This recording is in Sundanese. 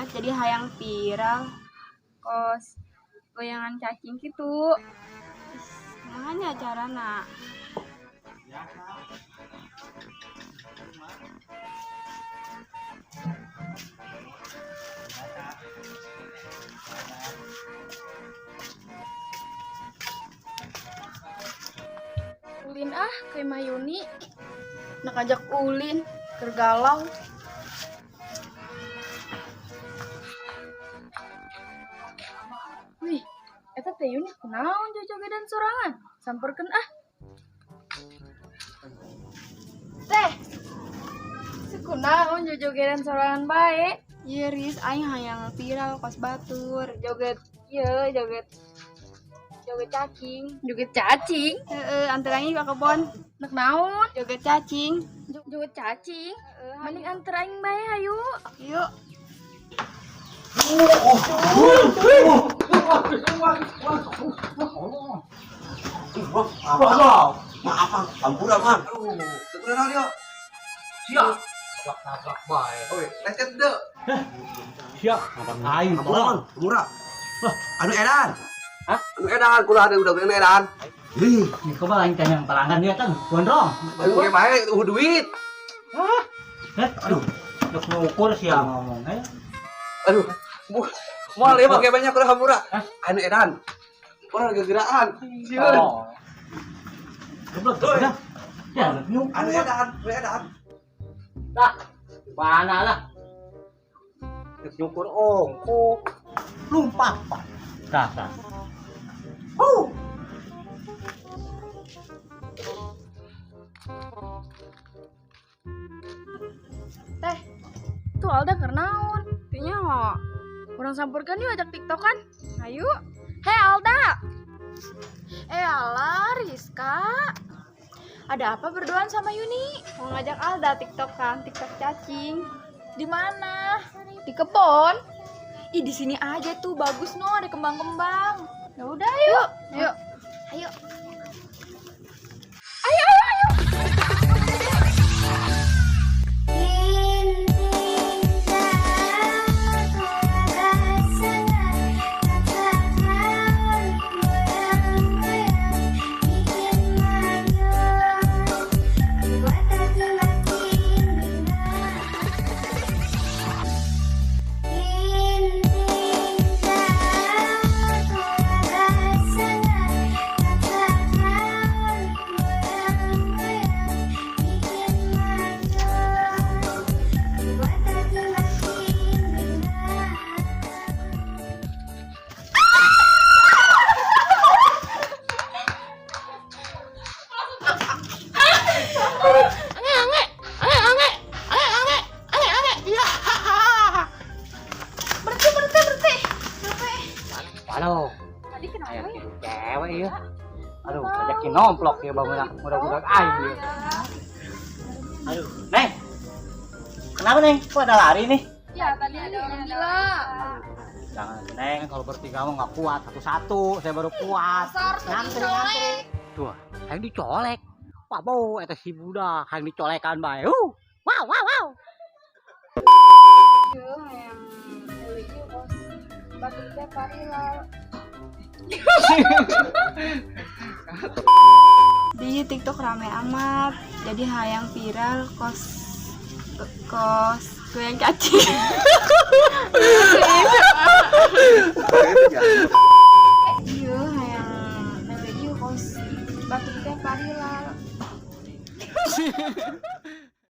amat, jadi hayang viral kos goyangan cacing gitu. Kumaha nya carana? Ulin ah, ka imah Yuni. Nak ajak ulin, keur galau. Wih, eta teh Yuni kunaon jojogedan sorangan? Samperkeun ah. Teh. Sekunaon jojogedan sorangan bae? Ieu Riz, aing hayang viral kos batur, joget ieu joget joget cacing. Joget cacing. Heeh, anter aing ka kebon. Nek naon? Joget cacing. Joget cacing. Heeh, Mending anter aing bae hayu. Yuk. Apa? Maaf, Bang. Ampura, Bang. Aduh, sebenarnya dia. Siap. Nabrak bae. Oi, lecet deh. Siap. Aing Ampura, Bang. Ampura. Anu edan. Hah? Anu edan, kula ada udah anu edan. Ih, Ini kok malah aing tanya pelanggan dia kan gondrong. aduh kayak bae duit. Hah? Aduh. Dek ngukur sia ngomong eh. Aduh. Moal ya pakai banyak kula hampura. Anu edan. Orang gegeraan. Sieun. Oh. Goblok udah. Ya, Anu nyukur. edan, anu edan. Lah, mana lah? Dek nyukur ongko. Lumpat, Pak. Tah, tah. Huh. Teh, tuh Alda keur naon? Teu nyaho. Urang samperkeun yuk ajak TikTokan. Hayu. Hei Alda. Eh alah, Rizka. Ada apa berduaan sama Yuni? Mau ngajak Alda TikTokan, TikTok cacing. Di mana? Di kebon. Ih, di sini aja tuh bagus no, ada kembang-kembang. Ya udah, yuk. Yuk. Ayo. Ayo, ayo, ayo. Berhenti, berhenti, berhenti. Capek. Waduh. Tadi kenapa Aya ya? cewek ya. Aduh, ajakin nomplok ya bangun mudah-mudahan aing ya. Aduh, Neng. Kenapa, Neng? Kok ada lari nih? Ya, tadi ada orang gila. Jangan, Neng, kalau bertiga mah nggak kuat. Satu-satu, saya baru kuat. Dasar tuh Ngantri, dicolek. ngantri. Tuh, hayang dicolek. Wah, bau eta si budak hayang dicolekan bae. Wow, wow, wow. Ieu hayang euy ieu kos batur teh viral. Di TikTok rame amat, jadi hayang viral kos kos goyang cacing. Ieu hayang nebe ieu kos batur teh viral.